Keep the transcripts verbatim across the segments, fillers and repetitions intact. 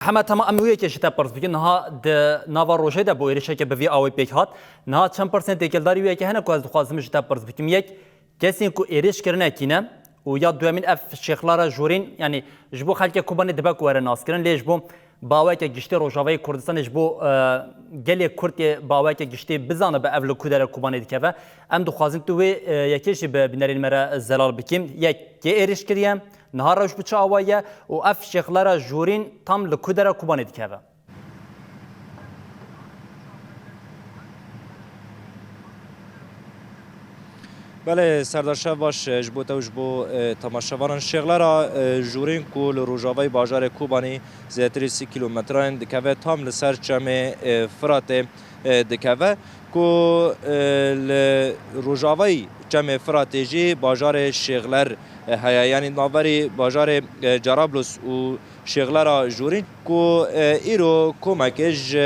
Hema tema em wê yekê ji te pirs bikin. Niha di nava rojê de bû êrişeke bi vî awê pêk hat. Niha çend pirsên têkildarî wê yekê hene ku ez dixwazim ji te pirs bikim. Yek, kesên ku êrîş kirine kî ne? Û ya duyemîn ev şêxlara jûrîn, yanî ji bo xelkê Kobanê dibe ku were naskirin, lê ji bo baweke giştî Rojavayê Kurdistanê, ji bo, e, gelê Kurd yê baweke giştî bizanibe ev li ku dere Kobanê dikeve. Em dixwazin tu wê, e, yekê jî bi bînerên me re zelal bikîm. Yek, kê êrîş kiriye? Niha rewş bi çi awayî ye û ev şêxlara jûrîn tam li ku dere Kobanê dikeve? Belê, Serdar, şev baş, e, ji bo te û ji bo, e, temaşevanan. Şêxlara, e, jûrîn ku li rojavayê bajarê Kobanî zêdetirî sî kîlometreyan dikeve, tam li ser çemê, e, Firatê, e, dikeve, ku, e, li rojavayî çemê Firatê jî bajarê Şêxler, e, heye, yanî navberî bajarê, e, Cerablus û Şêxlera Jûrîn, ku, e, îro komekê ji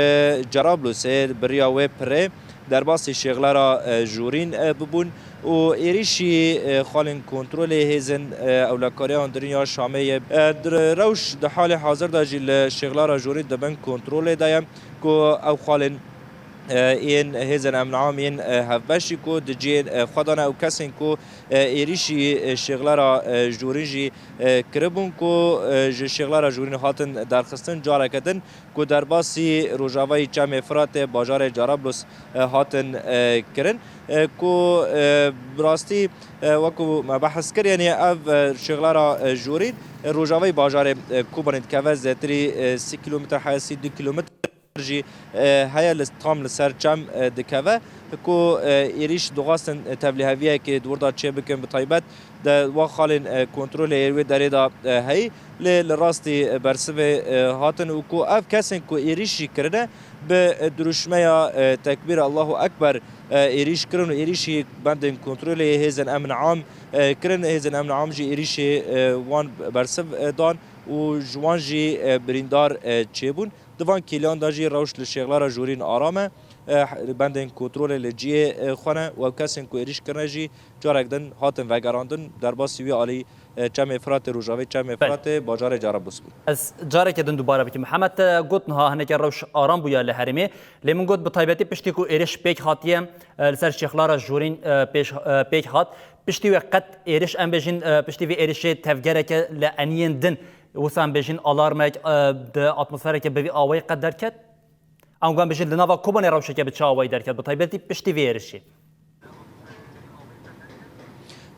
Cerablusê bi riya wê pirê derbasî Şêxlera, e, Jûrîn, e, bibûn û êrîşî, e, xalên kontrolê hêzên, e, ewlekariya hundirîn ya Şamê ye. E, di rewş di halê hazir de jî li Şêxlera Jûrîn di bin kontrolê de ye, ku ew xalên, e, yên hêzên emn am yên, e, hevbeşî ku di cihê, e, xwe de ne, ew kesên ku, e, êrîşî, e, Şêxlera, e, Jûrîn jî, e, kiribûn ku, e, ji Şêxlera Jûrîn hatin derxistin, careke din ku derbasî rojavayî çemê Firatê bajarê Carablus, e, hatin, e, kirin, e, ku, e, bi rastî, e, wekû me behs kir, yanî ev, e, Şêxlera, e, Jûrîn, e, rojavayî bajarê, e, Kobanê dikeve, zêtirî, e, sî kîlometre heye, sî du kîlometre jî, e, heye li, tam li ser çem, e, dikeve, ku, e, êrîş dixwastin, e, tevlîheviyekê di wir de çêbikin, bi taybet di wa xalên, e, kontrolê yên wê derê de, e, heyî, lê li rastî, e, bersivê, e, hatin û ku ev kesên ku êrîş jî kirine bi, e, dirûşmeya, e, tekbîr Allahu Ekber, e, êrîş kirin û êrîşî bendên kontrolê hêzên emn am, e, kirin. Hêzên emn am jî êrîşê, e, wan bersiv, e, dan û ji wan jî, e, birîndar, e, çêbûn. Di van kêliyan de jî rewş li Şêxlera Jûrîn aram e. E, bendên kontrolê li cihê, e, xwe ne û ew kesên ku êrîş kirine jî carek din hatin vegerandin. Derbasî wî alî, e, çemê Firatê, rojavê çemê Belê. Firatê, bajarê Carablus bûn. Ez careke din dubare bikim. Mihemed, te got niha hineke rewş aram bûye li herêmê. Lê min got bi taybetî piştî ku êrîş pêk hatiye, e, li ser Şêxlara Jûrîn, e, pêş, e, pêk hat. Piştî wê qet êrîş, em bêjin, e, piştî vê êrişê tevgereke li eniyên din, wisa em bêjin alarmek, e, di atmosfereke bi vî awayî qet derket? Em wan bêjin li nava Kobanê rewşeke bi çi awayî derket, bi taybetî piştî vê êrişê?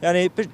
Yanî piş-,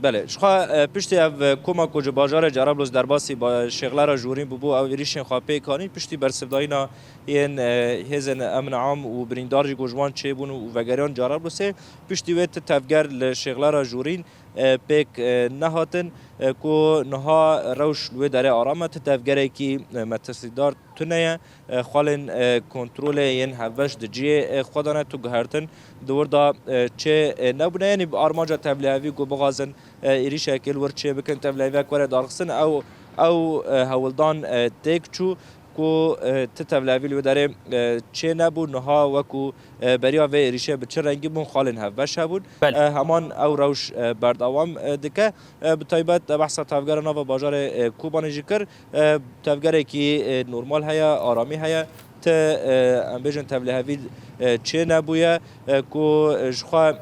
belê, ji xwe, e, piştî ev, e, koma ku ji bajarê Carablus derbasî ba-, Şêxlera Jûrîn bûbû, ew êrîşên xwe pêk anîn, piştî bersivdayîna yên, e, hêzên emn am û birîndar jî ku ji wan çêbûn û vegeriyan Carablûsê, piştî wê ti tevger li Şêxlera Jûrîn, e, pêk, e, nehatin, e, ku niha rewş li wê derê aram e, ti tevgerekî, e, metirsîdar tune ye. E, xalên, e, kontrolê yên hevbeş di cihê, e, xwe de ne, tu guhertin di wir de, e, çê, e, nebûne. Yanî bi armanca tevlihevî ku bixwazin, e, êrîşekê li wir çê bikin, tevliheviyek were darxistin, ew, ew, e, hewldan, e, têk çû ku, e, ti tevlihevî li wê derê, e, çê nebû. Niha wekû, e, beriya vê êrîşê bi çi rengî bûn, xalên hevbeş hebûn. Belê. E, heman ew rewş, e, berdewam, e, dike. E, bi taybet te behsa tevgera nava bajarê, e, Kobanê jî kir. E, tevgerekî, e, normal heye, aramî heye. Ti, e, em bêjin tevlihevî, e, çê nebûye, e, ku, e, ji xwe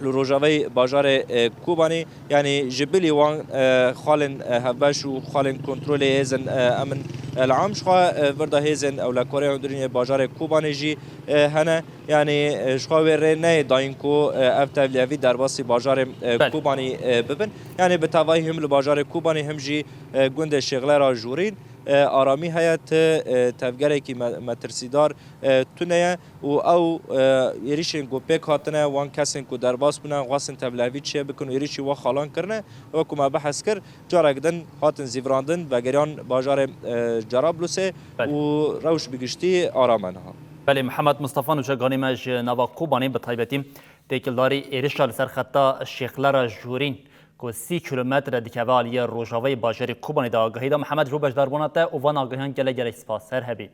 li rojavayî bajarê, e, Kobanê, yanî ji bilî wan, e, xalên, e, hevbeş û xalên kontrolê hêzên, e, emn, e, li am ji xwe, e, vir de hêzên ewlekarê hundirînê bajarê Kobanê jî, e, hene. Yanî, e, ji xwe wê rê neyê dayîn ku, e, ev tevlihevî derbasî bajarê, e, Belê. Kobanî, e, bibin. Yanî bi tevahî him li bajarê Kobanî him jî, e, gundê Şêxlera Jûrîn, e, aramî heye, ti, e, tevgerekî me-, metirsîdar, e, tune ye û ew, e, êrîşên ku pêk hatine, wan kesên ku derbas bûne, xwestin tevlihevî çê bikin û êrîşî wa xalan kirine, wekû me behs kir, carek din hatin zîvirandin, vegeriyan bajarê, e, Cerablusê Belê. Û rewş bi giştî aram e niha. Belê, Mihemed Mistefa nûçeganî me ji nava Kobanê, bi taybetî têkildarî êrişa li ser xeta Şêxlera Jûrîn ku sî kîlometre dikeve aliyê rojavayê bajarê Kobanê de agahî da. Mihemed, ji bo beşdarbûna te û van agahiyan gelek gelek spas. Her hebî.